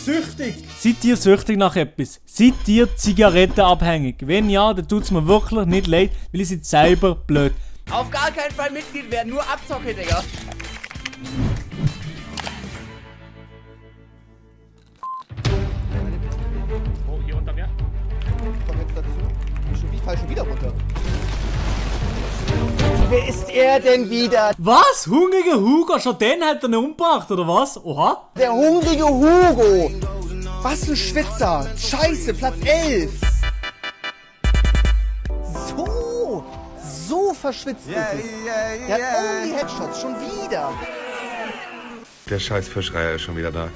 süchtig? Seid ihr süchtig nach etwas? Seid ihr zigarettenabhängig? Wenn ja, dann tut's mir wirklich nicht leid, weil ihr seid selber blöd. Auf gar keinen Fall Mitglied werden, nur Abzocke, Digga. Oh, hier unter mir. Komm jetzt dazu. Ich fall schon wieder runter. Wer ist er denn wieder? Was? Hungriger Hugo? Schon den hat er nicht umgebracht, oder was? Oha. Der hungrige Hugo. Was ein Schwitzer. Scheiße, Platz 11. So verschwitzt ist es. Der hat only Headshots, schon wieder. Der scheiß Fischreiher ist schon wieder da.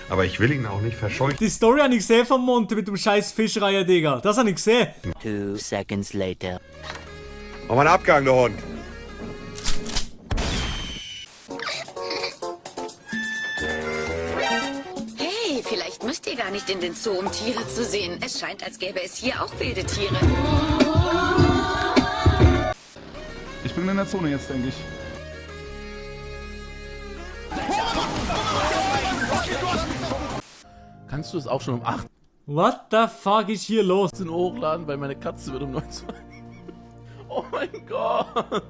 Aber ich will ihn auch nicht verscheuchen. Die Story habe ich gesehen von Monte mit dem scheiß Fischreiher, Digga. Das habe ich gesehen. 2 seconds later. Oh, mein Abgang, der Hund. Hey, vielleicht müsst ihr gar nicht in den Zoo, um Tiere zu sehen. Es scheint, als gäbe es hier auch wilde Tiere. Ich bin in der Zone jetzt, denke ich. Kannst du es auch schon um 18 What the fuck ist hier los? Uhr hochladen, weil meine Katze wird um 19 Uhr. Oh mein Gott!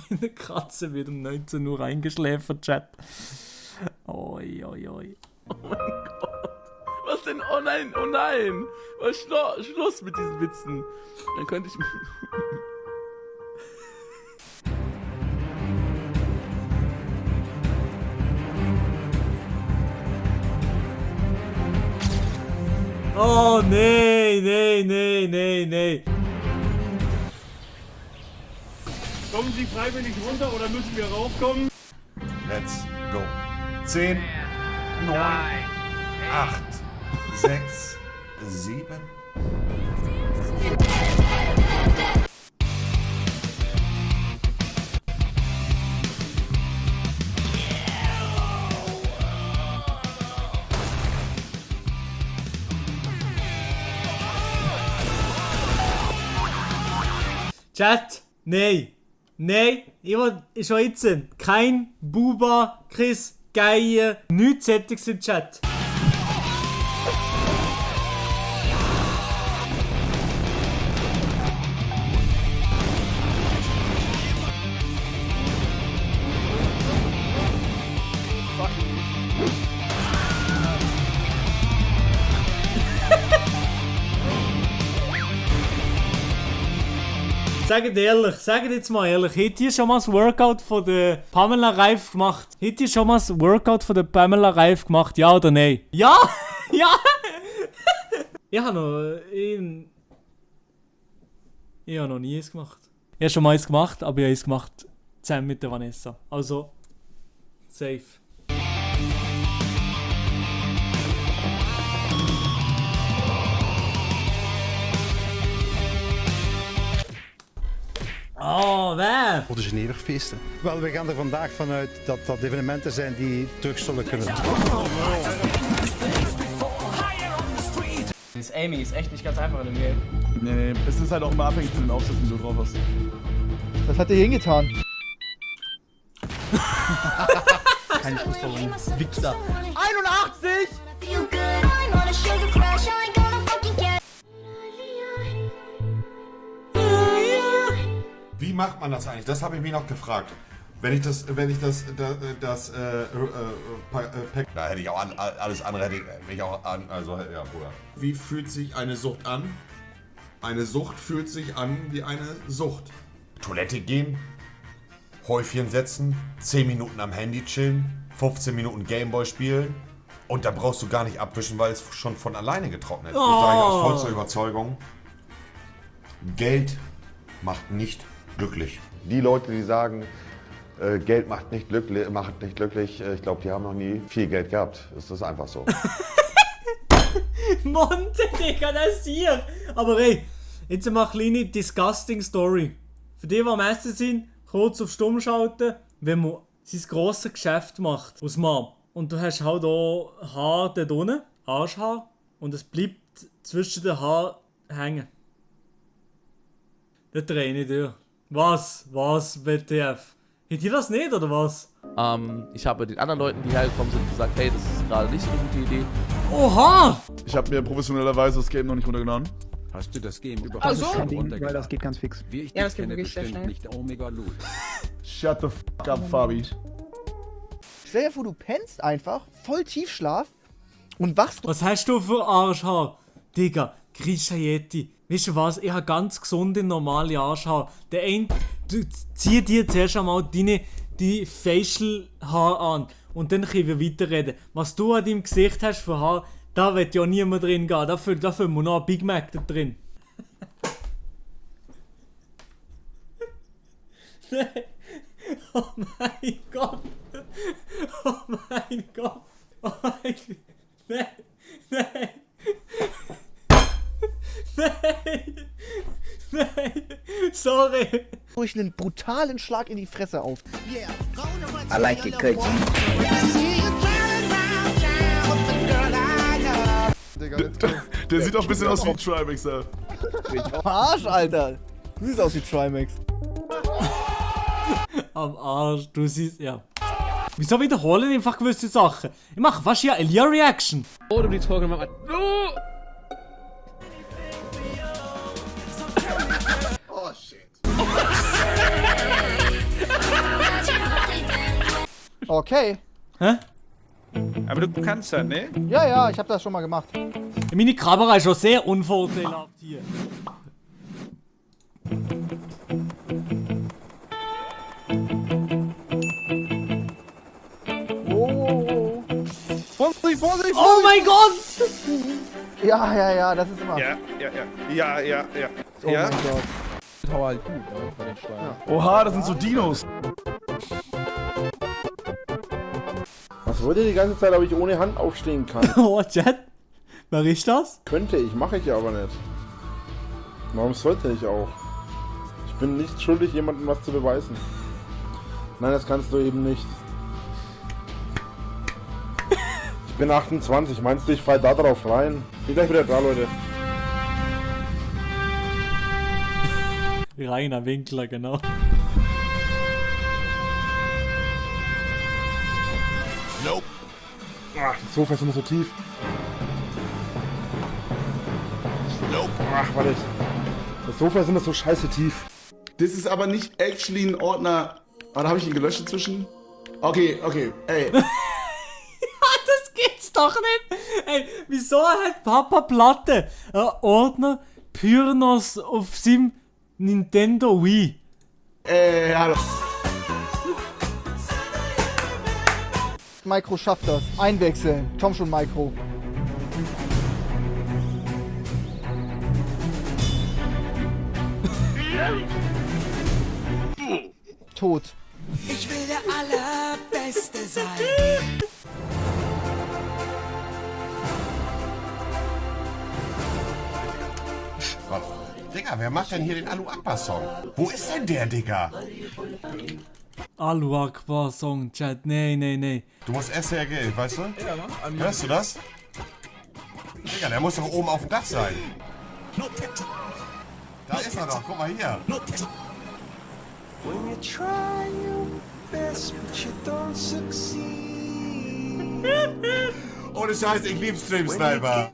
Meine Katze wird um 19 Uhr eingeschläfert, Chat. Oi, oi, oi. Oh mein Gott! Was denn? Oh nein, oh nein! Was Schluss mit diesen Witzen. Dann könnte ich. Oh, nee, nee, nee, nee, nee. Kommen Sie freiwillig runter oder müssen wir raufkommen? Let's go. 10, 9, 8, 6, 7. Chat, nee. Nee, ich will schon jetzt kein Buba, Chris, Geier, nichts Sättiges im Chat. Sagt jetzt mal ehrlich, habt ihr schon mal das Workout von der Pamela Reif gemacht? Habt ihr schon mal das Workout von der Pamela Reif gemacht? Ja oder nein? Ja! Ja! Ich habe noch nie eins gemacht. Ich habe schon mal eins gemacht, aber ich habe eins gemacht zusammen mit der Vanessa. Also, safe. Oh, wer? Origineel feesten. Wel, we gaan er vandaag vanuit dat dat evenementen zijn die terug zullen kunnen. Das Amy ist echt nicht ganz einfach in dem Game. Nee, es ist halt auch immer abhängig von den Aufsätzen, die du drauf hast. Was hat der hingetan? Keine Schlussfolgerung. Wichser. 81! Wie macht man das eigentlich? Das habe ich mich noch gefragt. Wenn ich das Pack, da hätte ich auch alles andere hätte ich auch an, also ja, Bruder. Wie fühlt sich eine Sucht an? Eine Sucht fühlt sich an wie eine Sucht. Toilette gehen, Häufchen setzen, 10 Minuten am Handy chillen, 15 Minuten Gameboy spielen und da brauchst du gar nicht abwischen, weil es schon von alleine getrocknet ist. Ich sage aus vollster Überzeugung, Geld macht nicht glücklich. Die Leute, die sagen, Geld macht nicht glücklich, ich glaube, die haben noch nie viel Geld gehabt. Das ist einfach so. Monte, Digga, das hier! Aber ey, jetzt mal eine kleine disgusting Story. Für die, die am Essen sind, kurz auf Stumm schalten, wenn man sein grosses Geschäft macht aus Mann. Und du hast halt auch Haar dort unten, Arschhaar, und es bleibt zwischen den Haaren hängen. Das drehe ich nicht durch. Was? Was, WTF? Habt ihr das nicht, oder was? Ich habe den anderen Leuten, die hergekommen sind, gesagt, hey, das ist gerade nicht so eine gute Idee. Oha! Ich habe mir professionellerweise das Game noch nicht runtergeladen. Hast du das Game überhaupt Also, Weil das geht ganz fix. Wie ich Ja, dich das geht kenne, wirklich sehr bestimmt schnell. nicht Omega Loot. Shut the fuck up, Fabi. Stell dir vor, du pennst einfach, voll Tiefschlaf und wachst. Was hast du für Arschhaar? Digga, Grishayetti. Weißt du was? Ich habe ganz gesunde, normale Arschhaar. Der eine, du zieh dir zuerst einmal die Facial-Haar an. Und dann können wir weiterreden. Was du an deinem Gesicht hast für Haar, da wird ja niemand drin gehen. Dafür muss noch ein Big Mac da drin. Nein. Oh mein Gott. Oh mein Gott. Oh mein Gott. Nein. Nein. Nein. Nein. Sorry. Durch einen brutalen Schlag in die Fresse auf. I like it, cookie. Der sieht auch ein bisschen aus wie Trimax, ey. Arsch, Alter. Du siehst aus wie Trimax. Am Arsch, du siehst, ja. Wieso wiederholen einfach gewisse Sachen? Ich mache fast hier eine Reaction. Oh, du die Torge gemacht. Oh shit. Okay. Hä? Aber du kannst das, ne? Ja, ja, ich habe das schon mal gemacht. Meine Kamera ist schon sehr unvorteilhaft hier. Oh. Vorsicht, Vorsicht! Oh mein Gott! Ja, ja, ja, das ist immer. Ja. Oh mein Gott. Tower halt gut, ne? Bei den Steuern. Oha, das sind so Dinos. Was wollt ihr die ganze Zeit, ob ich ohne Hand aufstehen kann? Oh, Chat? Wer ist das? Könnte ich, mache ich ja aber nicht. Warum sollte ich auch? Ich bin nicht schuldig, jemandem was zu beweisen. Nein, das kannst du eben nicht. Ich bin 28, meinst du, ich fall da drauf rein? Bin gleich wieder da, Leute. Rainer Winkler, genau. Nope. Ach, das Sofa ist immer so tief. Nope. Ach, warte. Das Sofa ist immer so scheiße tief. Das ist aber nicht actually ein Ordner. Ah, da habe ich ihn gelöscht inzwischen. Okay, ey. Das gibt's doch nicht! Ey, wieso hat Papa Platte einen Ordner Pyrenos auf seinem Nintendo Wii? Hallo. Micro schafft das. Einwechseln. Komm schon, Micro. Tot. Ich will der Allerbeste sein. Gott. Digga, wer macht denn hier den Alu Akbar Song? Wo ist denn der, Digga? Alu Akbar Song, Chat. Nee. Du musst SRG, weißt du? Ja, Mann. Hörst du das? Digga, der muss doch oben auf dem Dach sein. Da ist er doch, guck mal hier. Ohne Scheiß, ich lieb Stream Sniper.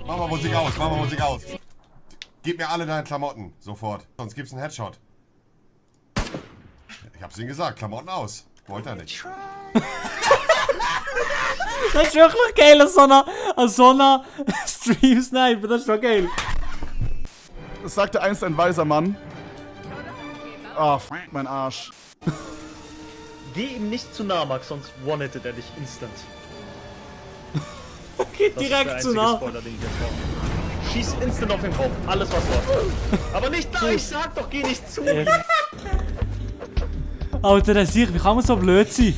Mach mal Musik aus, mach mal Musik aus. Gib mir alle deine Klamotten, sofort. Sonst gibt's einen Headshot. Ich hab's ihnen gesagt, Klamotten aus. Wollte er nicht. Das ist wirklich geil, so einer Stream-Sniper, das ist schon geil. Das sagte einst ein weiser Mann. Ah, f mein Arsch. Geh ihm nicht zu nah, Max, sonst one-hittet er dich instant. Geht direkt zu nah. Spoiler, den ich jetzt mache. Schieß instant auf den Kopf, alles was du hast. Aber nicht da, ich sag doch, geh nicht zu. Alter, der Sieg, wie kann man so blöd sein?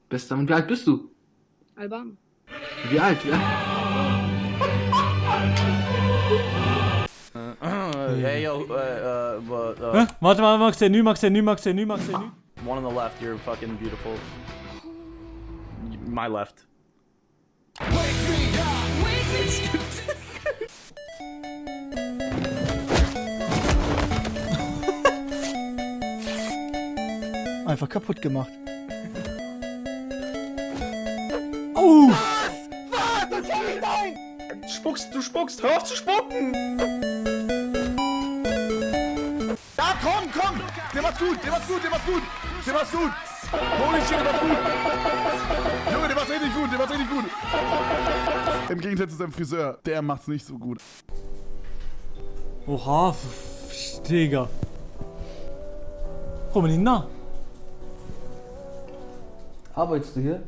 Bester Mann, wie alt bist du? Alban. Wie alt? Hey, yo, Hä? Warte mal, Max, der Max. One on the left, you're fucking beautiful. My left. Einfach kaputt gemacht. Oh! Was? Das kann nicht sein! Du spuckst, hör auf zu spucken! Ja, komm! Der war's gut! Holy shit, der war's gut! Junge, der war's richtig gut! Im Gegenteil zu seinem Friseur, der macht's nicht so gut. Oha, Digga. Komm nicht nach. Arbeitest du hier?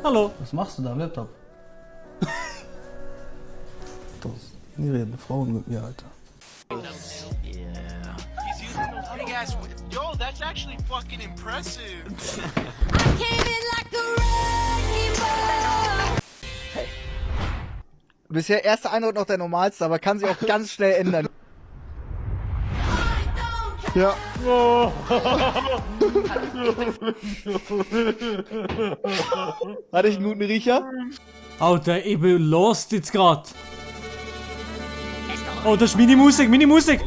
Hallo. Was machst du da am Laptop? Nie reden, Frauen mit mir, Alter. Yo, that's actually fucking impressive. Bisher erster Eindruck noch der normalste, aber kann sich auch ganz schnell ändern. Ja. Hatte ich einen guten Riecher? Alter, ich bin lost jetzt grad. Oh, das ist meine Musik!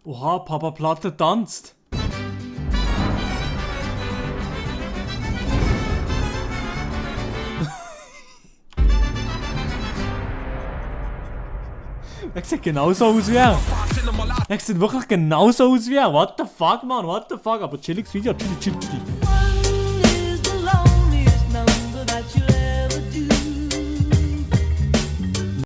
Oha, Papa Platte tanzt. Er sieht genauso aus wie er. Er sieht wirklich genauso aus wie er. What the fuck, man? What the fuck? Aber chilliges Video. Chillig.